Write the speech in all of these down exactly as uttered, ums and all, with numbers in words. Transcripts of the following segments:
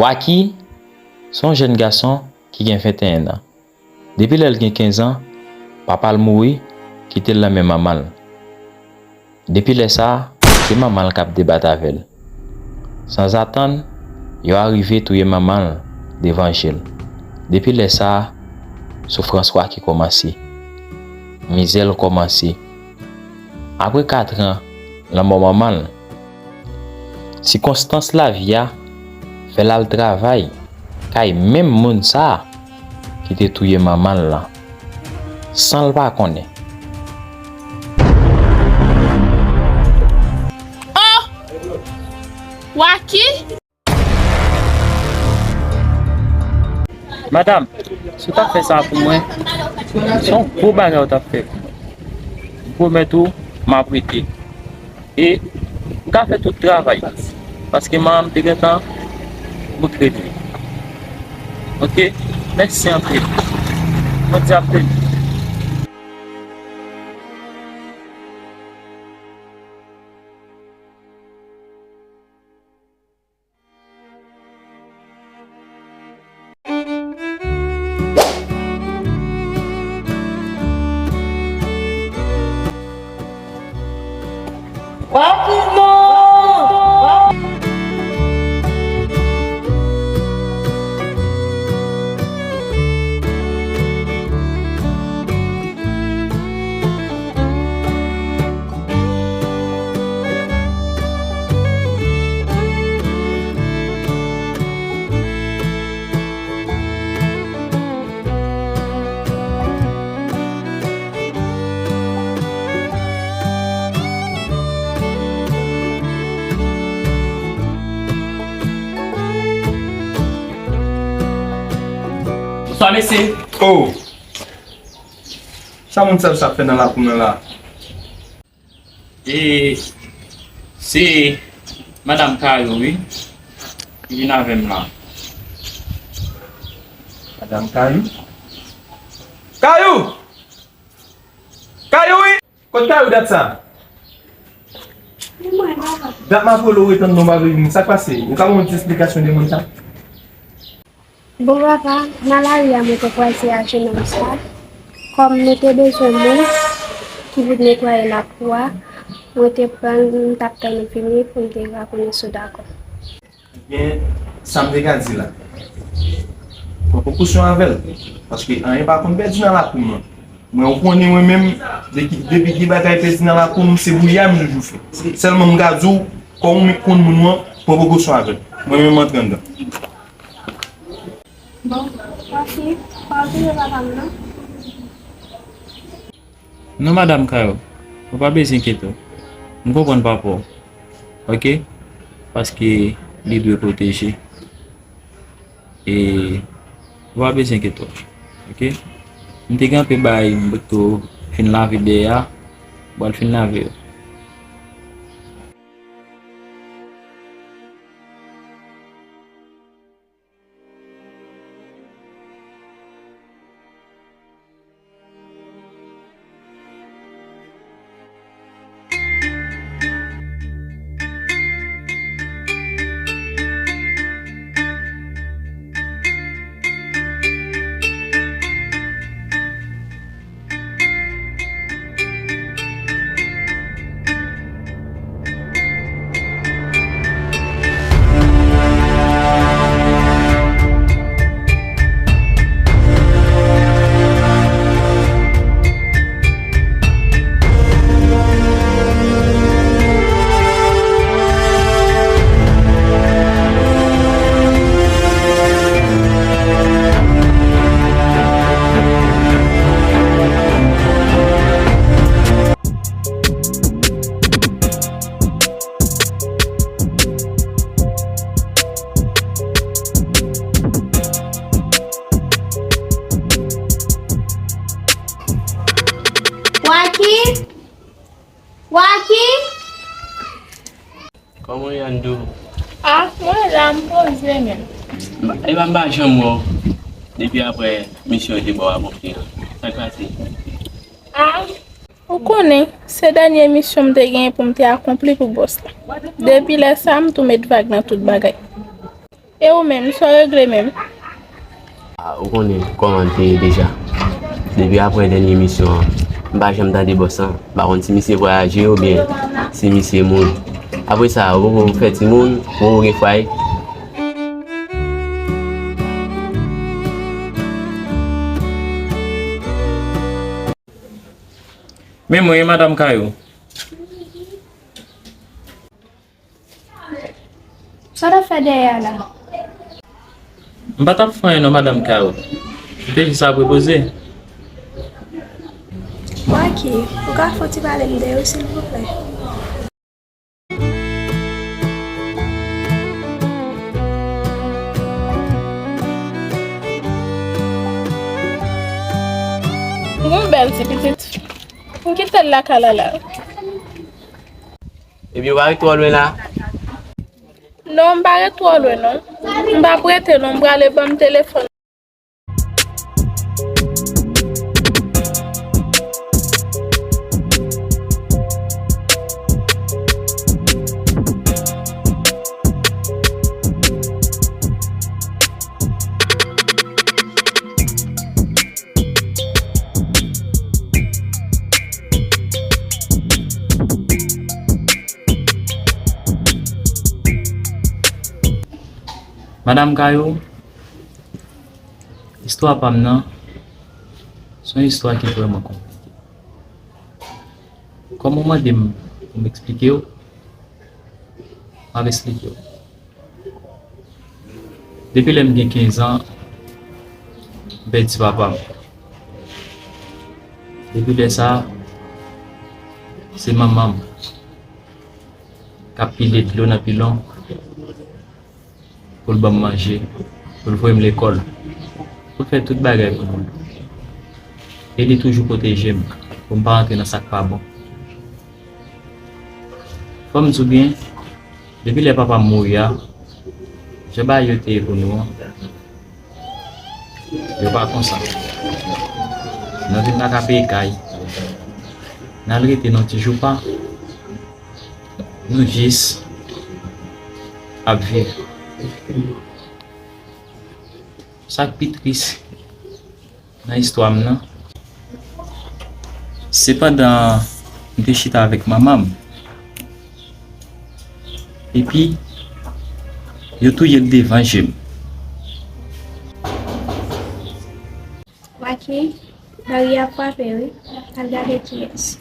Waky se yon jèn gason ki gen venteyen an. Depi lè l gen kenz an, papa l mouri, kite l nan men manman l. Depi lè sa a, se manman l k ap debat avè l. Sanzatann, yo arive touye manman l devan je l. Depi lè sa a, soufrans Waky kòmanse. Mizè l kòmanse. Apre katran lanmò manman l, sikonstans lavi a fè l al travay kay menm moun sa a ki te touye manman l lan, san l pa konnen. Oh! Waky? Madanm, si w ta fè sa pou mwen, se yon gwo bagay w t ap fè pou mwen. M pwomèt ou, m ap rete. E m ka fè tout travay, paske manman m te gentan bout rete. Oke? Mèsi anpil. Bondye ap beni. Bonswa, mesye. Oh! Sa moun sa yo sa ap fè nan lakou mwen la? E se madanm Kayou, wi, ki vin avè m la. Madanm Kayou? Kayou! Kayou, wi! Kot Kayou dat sa? Dat m ap rele w, retann non, w pa vle vini. Sa k pase? Ou ka ban mwen ti esplikasyon de moun sa? Bon, papa, nan lari a mwen te kwaze ak jennonm sa. Kòm nou te bezwen moun ki vin netwaye lakou a, mwen te pran l, m t ap tann ou vini pou m te ka konnen si w dakò. Ebyen, sa m te ka di la, pran prekosyon avè l, paske anyen pa konn pèdi nan lakou m nan. Mwen, ou konnen mwen menm, depi, depi gen bagay pèdi nan lakou m, se bouya m toujou fè. Sèlman m ka di w, kòm ou menm konn moun ou an, pran prekosyon avè l. Mwen menm, m antre anndan. Bon, Waky, pa w touye papa m non. Non, madanm Kayou, ou pa bezwen enkyete w. M konprann papa w, oke? Paske li dwe pwoteje. E ou pa bezwen enkyete w, oke? M te gen anpe bagay m poto fin lave dèyè a, m pral fin lave yo. Waky? Waky? Kòman w ye, Andou? Ah, mwen la, m poze menm. E pa m pa janm wè w depi apre misyon yo te ba w a Bonfil an. Sa k pase? Ah, ou konnen, se dènye misyon m te genyen pou m te akonpli pou bòs la. Depi lè sa a, m tou met vag nan tout bagay. E ou menm, sa w regle menm? Ah, ou konnen kòman l te ye deja. Depi apre dènye emisyon an, m pa janm tande bòs lan. M pa konn si misye vwayaje oubyen si misye mouri. Apre sa, ou poko fè timoun, ou poko gen fwaye. Men mwen, madanm Kayou. Sa w ap fè dèyè a la? M pa t ap fè anyen non, madanm Kayou. M te jis ap repoze. Waky, ou ka fè yon ti pale m de yo, silvouplè? Yon bèl ti pitit fi. M kite l lakay la la. Ebyen, ou pa ret twò lwen la? Non, m pa ret twò lwen, non. M p ap rete, non. M prale ban m telefòn. Madanm Kayou, istwa pa m nan, se yon istwa ki vrèman konplike. Kòm ou mande m pou m eksplike w, m ap eksplike w. Depi lè m gen kenz an, m pèdi papa m. Depi lè sa a, se manman m k ap pile dlo nan pilon pou l ban m manje, pou l voye m lekòl, pou l fè tout bagay pou mwen. E li toujou pwoteje m pou m pa rantre nan sa k pa bon. Fò m di w byen, depi lè papa m mouri a, jan bagay yo te ye pou nou an, yo pa konsa. N a vin pa ka peye kay. N al rete nan ti joupa. Nou jis ap viv. Sa k pi tris nan istwa m nan, se pandan m te chita avèk manman m, epi yo touye l devan je m. Waky, bari a frape wi. Al gade kiyès.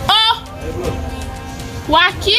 Oh! Waky?